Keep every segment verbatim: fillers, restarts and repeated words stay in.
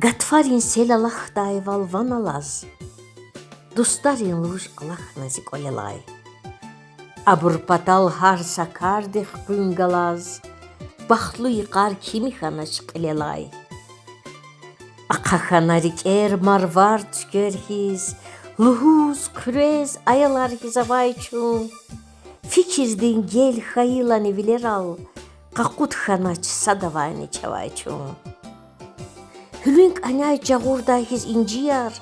Гатфарин сел алахьдайвал ван алаз, дустарин луж алахьна зи кӀвалелай. Абур патал гьар са кардихъ къуьн галаз, бахтлу йикъар кими хьанач кьилелай. Ахъа хьана рикӀер марвар цуьквер хьиз, лугьуз, хъуьрез, аялар хьиз авай чун. Фикирдин гел хьайилани вилерал, къакъуд хьанач садавайни чавай чун. Гьуьлуьн кӀаняй жагъурдай хьиз инжияр,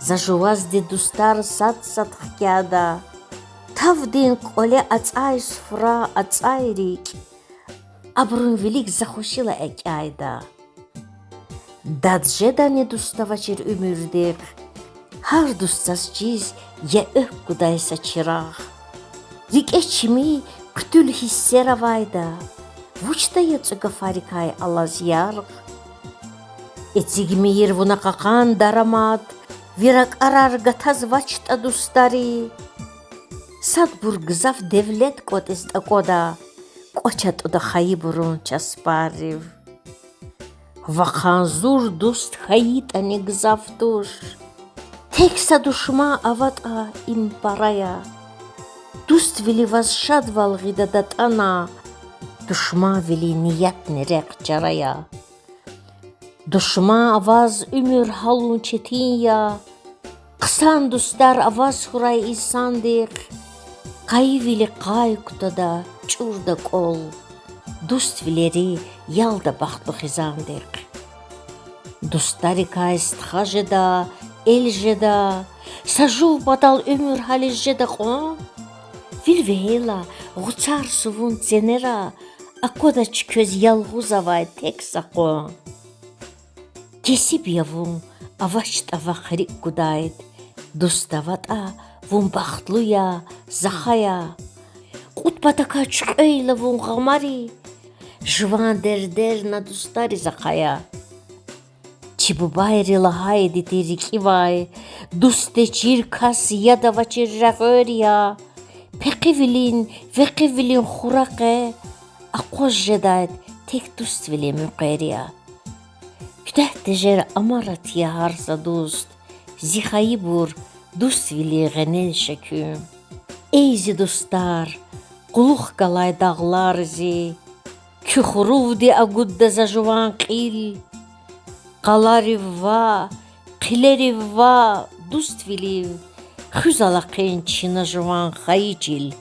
за жувазди дустар сад-сад хкяда. Тавдин кӀвале ацӀай суфра, ацӀай рикӀ, абурун вилик за хвешила экӀяйда. Дад жедани дуст авачир уьмуьрдихъ, гьар дуст заз чиз я экв гудай са чирагъ. РикӀе чими хъуьтуьл гьиссер авайда, вучда ацӀу гафарикай алаз яргъ? Эцигмийир вуна кьакьан дарамат, ви ракӀарар гатазвачтӀа дустари. Садбур гзаф девлет кӀватӀиз такӀвада, кӀвач атӀуда хайибурун часпаррив. Вахъ агъзур дуст хьайитӀани гзаф туш, тек са душман аватӀа, им пара я. Дуствили ваз шадвал гъида датӀана, душманвилин ниятни рехъ чара я. Душман аваз уьмуьр гьалун четин я, хъсан дустар аваз хьурай инсандихъ. Къайивили къай кутада, чӀурда кӀвал, дуствилери ялда бахтлу хизандихъ. Дустарикай стха жеда, эл жеда, са жув патал уьмуьр гьализ жеда кьван? Вил вегьейла, гъуцар сувун ценера, аквадач квез ялгъуз авай тек са къван. Кесиб я вун, авачтӀа вахъ рикӀ гудайд, дуст аватӀа, вун бахтлу я, захъ ая. Кьуд патакай чуькьвейла вун гъамари, жуван дердер на дустариз ахъая. Чи бубайри лагьайди тир рикӀивай: дуст течир кас яд авачир регъвер я. Пехъивилин, векъивилин хура къе акъваз жедайд тек дуствилин муькъвер я. Куьтягь тежер амарат я гьар са дуст, зи хайибур, дуствилин гъенел ша куьн. Эй зи дустар, кьулухъ галай дагълар зи, куь хурувди агудда за жуван кьил. Къаларив ваъ, хъилерив ваъ, дуствилив хуьз алахъин чна жуван хайи чил.